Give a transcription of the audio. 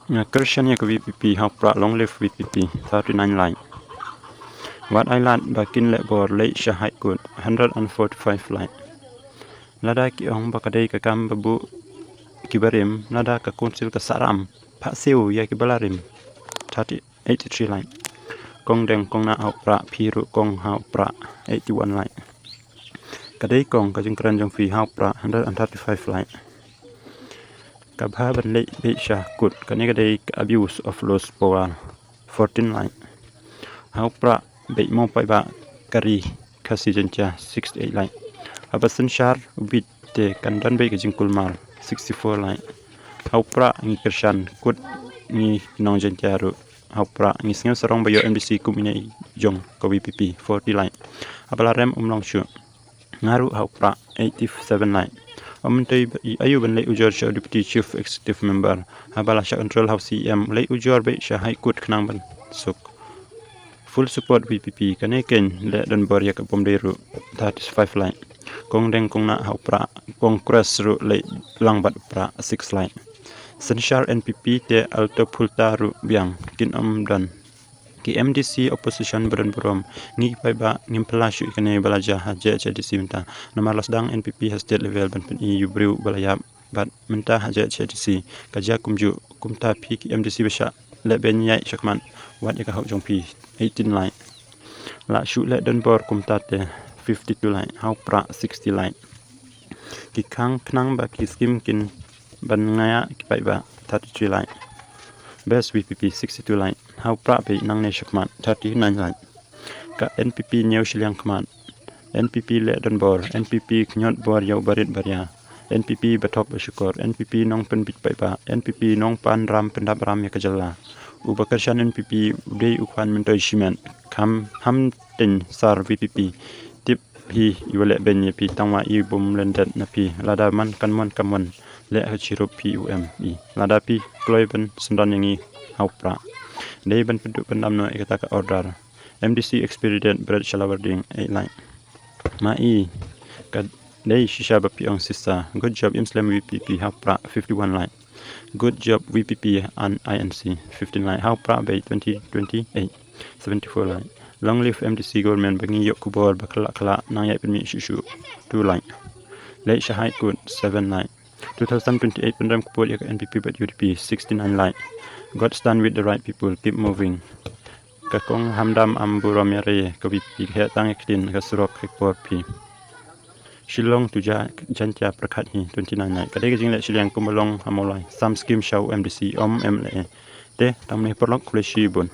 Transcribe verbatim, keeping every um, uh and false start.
Nga kyrshan ïa ka VPP ha u Prah, long live VPP, thirty-nine lait. Wat ai lad ba kin leh bor, leit sha High Court, hundred and forty-five lait. Lada ki ong ba ka dei ka kam ba buh ki barim, lada ka council ka sahram, phah siew ïa ki ba la rim, thirty, eighty-three lait. Kong deng kong nah ha u Prah, phi ruh kong ha u Prah, eighty-one lait. Ka dei kong ka jingkren jong phi ha u Prah, hundred and thirty-five lait. Ka bha ban leit beit sha kut, kane ka dei ka abuse of lost power, fourteen lait. Ha u Prah, beit mo paidbah ka ri Khasi Jaiñtia, sixty-eight lait. Haba synshar u beit te kan don beit ka jingkulmar, sixty-four lait. Ha u Prah ngi kyrshan, kut ngi nong Jaiñtia ruh. Ha u Prah ngi sngew sarong ba ïoh MDC kum ine i jong ka VPP, forty lait. Haba la rem um long shuh. Nga ruh ha u Prah, eighty-seven lait. Ym myntoi ba i ayu ban leit ujor sha u Deputy Chief Executive Member. Haba la shah control ha u CEM, leit ujor beit sha High Court khnang ban suk. Full support VPP, kane keiñ leh donbor ïa ka bym dei ruh, thirty-five lait. Kong deng kong nah ha u Prah, Congress ruh leit lang bad u Prah, six lait. Synshar NPP te alto phulta ruh biang, kin ym don. Ki MDC opposition ba don burom, ngi ki paidbah ngim phylla shuh ïa kane ba la jia ha JHADC mynta. Namar la sdang NPP ha state level ban pyni ïa u briew ba la ïap, bad mynta ha JHADC ka jia kumjuh. Kumta phi ki MDC ba shah leh beiñ ïaid shakhmat, wad ïa ka hok jong phi, eighteen lait. La shu leh donbor kumta te, fifty-two lait. Ha u Prah, sixty lait. Ki khang khnang ba ki skim kin ban ngaiñ ïa ki paidbah, thirty-three lait. Best VPP, sixty-two lait. Ha u Prah beit nangne shakhmat, thirty-nine lait. Ka NPP ñiew shiliang khmat. NPP leh donbor, NPP khñiot bor ïa u barit baria. NPP ba thok ba shukor, NPP nongpynbit paidbah, NPP nongpan ram pyndap ram ïa ka jylla. U ba kyrshan NPP u dei u khwan myntoi shimet, kham ham teiñ sar VPP. Tip hi iwa leh beiñ ïa phi, tangwa i bym lyndet na phi. Lada man kan mon kam mon, leh ha chirup phi u em i. Lada phi kloi ban syndon ïa ngi ha u Prah, dei ban pynduh pyndam noh ïa kata ka order. MDC experience Brett Shalawarding, eight lait. Ma i ka dei shisha ba phi ong shisha. Good job, im slem VPP ha u Prah, fifty-one lait. Good job VPP and INC, fifteen lait. Ha u Prah beit, twenty twenty-eight, seventy-four lait. Long live MDC government, ba ngi ïoh khubor ba khlak khlak, nang ïaid pynmih shuh shuh, two lait. Leit sha High Court, seven lait. Two thousand twenty-eight pynrem kput ïa ka NPP bad UDP, sixty-nine lait. God stand with the right people, keep moving. Ka kong Hamdam am burom ïa re ka VPP, ka heh tang ïa ka ktien, ka surok ka por phi. Shillong to Ja-, Jaiñtia pyrkhat hi, twenty-nine lait. Ka dei ka jingleh shiliang kumba long ha Mawlai. Sam skim sha u MDC, ym MLA. Te tang mynne paralok, khublei shibun.